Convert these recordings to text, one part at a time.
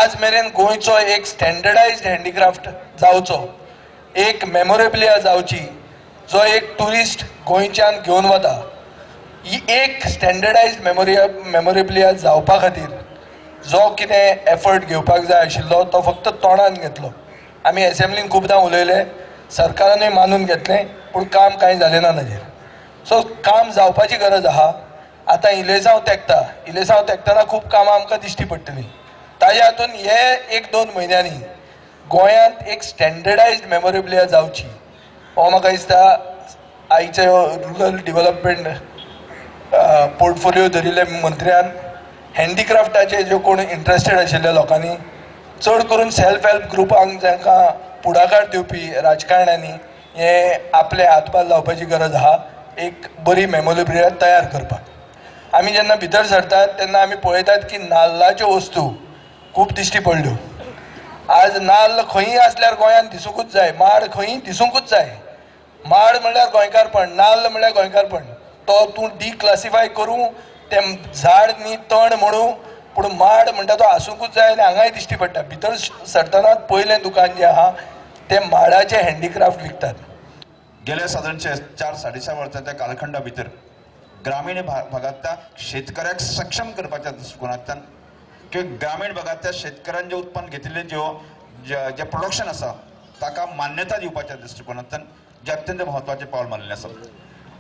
आज मेरेन गोंयचो एक स्टँडर्डायज्ड हँडीक्राफ्ट जावचो, एक मेमोरेबिलिया जावची, जो एक ट्युरिस्ट गोंयच्यान घेवन वता. ही एक स्टँडर्डायज्ड मेमोरेबिलिया जावपा खातीर जो कितें एफर्ट घेवपाक जाय आशिल्लो तो फक्त तोंडान घेतलो. आमी एसेंब्लीन खुबदां उलयले, सरकारानूय मानून घेतलें, पूण काम कांय जालें ना ताजेर. सो काम जावपाची गरज आहा. आतां इलेसांव तेंकता, इलेसांव तेंकतना खूब कामां आमकां दिश्टी पडटलीं. ताज्या हातून हे एक दोन म्हयन्यांनी गोंयांत एक स्टँडर्डायज्ड मेमोरेबिलिया जावची हो म्हाका दिसता आयचे रुरल डिवलपमेंट पोर्टफोलियो धरिल्ल्या मंत्र्यान हँडीक्राफ्टाचे ज्यो कोण इंट्रस्टेड आशिल्ल्या लोकांनी, चड करून सेल्फ हेल्प ग्रुपांक जांकां पुढाकार दिवपी राजकारण्यांनी हे आपले हातभार लावपाची गरज आहा एक बरी मेमोरेबिलिया तयार करपाक. आमी जेन्ना भितर सरतात तेन्ना आमी पळयतात की नाल्लाच्यो वस्तू खूब दिश्टी पडल्यो. आज नाल्ल खंयी आसल्यार गोंयांत दिसूंकूच जाय, माड खंयी दिसूंकूच जाय. माड म्हणल्यार गोंयकारपण, नाल्ल म्हणल्यार गोंयकारपण. तो तूं डिक्लासिफाय करूं, तें झाड न्ही तण म्हणू, पूण माड म्हणटा तो आसूंकूच जाय आनी हांगाय दिश्टी पडटा. भितर सरतना पयलें दुकान जें आहा तें माडाचें हँडीक्राफ्ट विकतात. गेल्या सादारणशे 4 साडे 4 वर्सांच्या कालखंडा भितर ग्रामीण भागांतल्या शेतकऱ्याक सक्षम करपाच्या दृश्टिकोनांतल्यान किंवा ग्रामीण भागांतल्या शेतकऱ्यान जें उत्पन्न घेतिल्लें जें प्रोडक्शन आसा ताका मान्यता दिवपाच्या दृश्टिकोनांतल्यान जें अत्यंत म्हत्वाचें पावल मारलेलें आसा.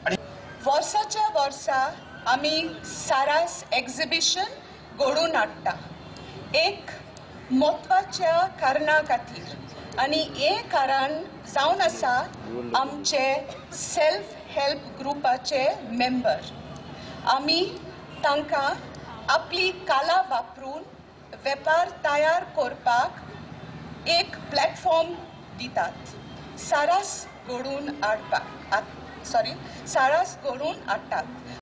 आनी वर्साच्या वर्सा आमी सारास एक्झिबिशन घडोवन हाडटा एक म्हत्वाच्या कारणा खातीर, आनी हें कारण जावन आसा आमचे सेल्फ हेल्प ग्रुपाचे मेंबर. आमी तांकां आपली कला वापरून वेपार तयार करपाक एक प्लॅटफॉर्म दितात. सारास घडोवन हाडपाक सॉरी सारास घडोवन हाडटात.